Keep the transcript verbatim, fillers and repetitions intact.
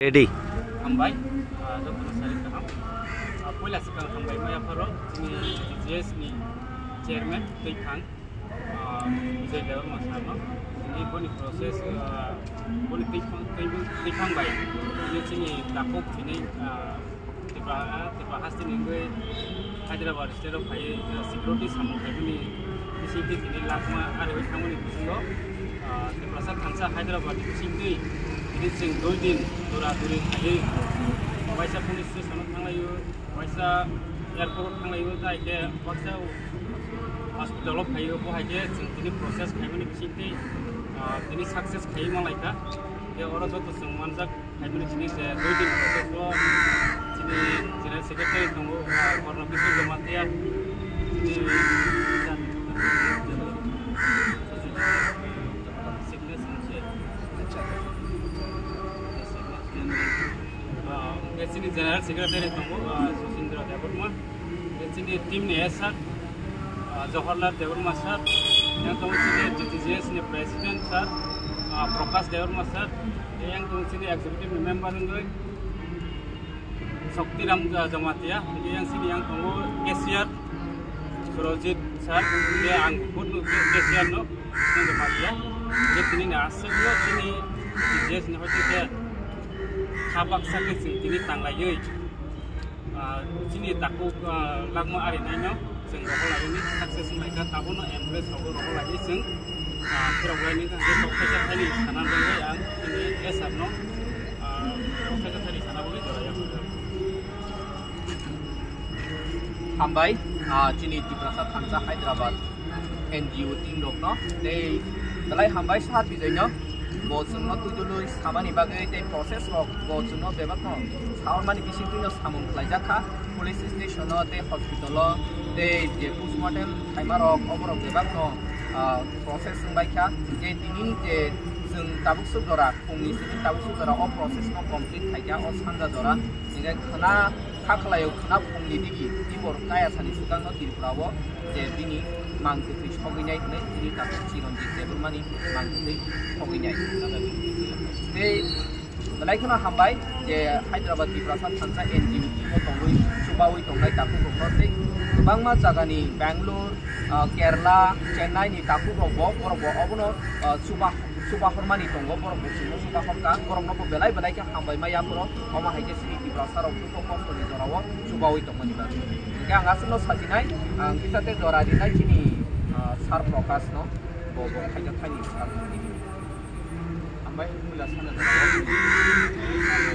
Ready. Hambai, ah, joto no sari kaham. Ah, poila skang hambai mai apharo, chini T G S ni chairman, tei phang, ah, Vijay Debbarma sir no. Tini boni process, ah, boni tei phang, tei phang bai, tini chini takhuk tini, ah, Tripura, ah, Tripura haste ni wngwi Hyderabad state o phaiwi, ah, security samung khaimani bisingtwi tini lakma ari bai thangmani bisingo, ah, Tiprasa thansa Hyderabad ni bisingtwi tini chwng dui din dura duri khaiwi waisa police station o thanglaio, waisa airport o thanglaio, tai khe waisa hospital o phaio, bo hai khe chwng tini process khaimani bisingtwi, ah, tini success khaiwi manlaikha. Khe oro joto chwng manjak. Hai bini chini je dui din process o chini General Secretary tongo, ah, Korno Kishore Jamatia, chini, ah, chini General Secretary tongo, ah, Susindra Debbarma. Chini team ni S R, ah, Jawaharlal Debbarma sir, yang tongo chini T T G S ni president sir, ah, Prakash Debbarma sir, yang tongo chini executive ni member wngwi Shaktiram, ah, Jamatia, yang chini yang tongo cashier Surojit sir, ang buphut no cashier no, Jamatia, je tini ni aswk no chini T T G S ni hoite khe kha baksa khe chwng tini tanglaiwi, ah, chini takhuk, ah, lakma arinai no chwng rohor laiwi success wnglaikha, tabukno ambulance rogo rohor laiwi chwng, ah, phirok lai nai kha, je tokthai sa thani sana bagwi ang chini S R no, ah, tokthai sa thani sana bagwi jora ya. Hambai, ah, chini Tiprasa thansa Hyderabad N G O team rok no, tei belai hambai sir Bijay no, bo chwng no tuidulwi samani bagwi tei process rok bo chwng no bebak no saormani bisingtwi no samung khlaijak kha, police station o tei hospital o tei je postmortem khaima rok oborok bebak no, ah, process wngbai kha, tei tini je chwng tabuk suk jora, phung ni simi tabuk suk jora o process no complete khaikha o sanja jora, hingkhe khwna kha khlaio khwna phung ni digi tibor kaya sani swkang no Tripura o je bini mang kwthwi sogwi nai hwnwi chini takhuk Chiranjit Debbarma ni mang kwthwi sogwi nai. Tei belai kheno hambai je Hyderabad Tiprasa thansa N G O team o tongwi chubawi tongnai takhuk rok no tei kwbangma jaga ni Bangalore, ah, Kerala, Chennai ni takhuk rok bo borok bo obono, ah, chuba chuba hormani tongo, borok bo chwngno chuba horkha, borok no bo belai belai khe hambai ma yaphoro, omo hai khe chini Tiprasa rok dukho kosto ni jora o chubawi tongmani bagwi. Hingkhe ang aswk no sajinai, ang kisa tei jora rinai chini, ah, sir Prakash no, bo bo khaija thaini sir no. Hambai, puila sana jora o.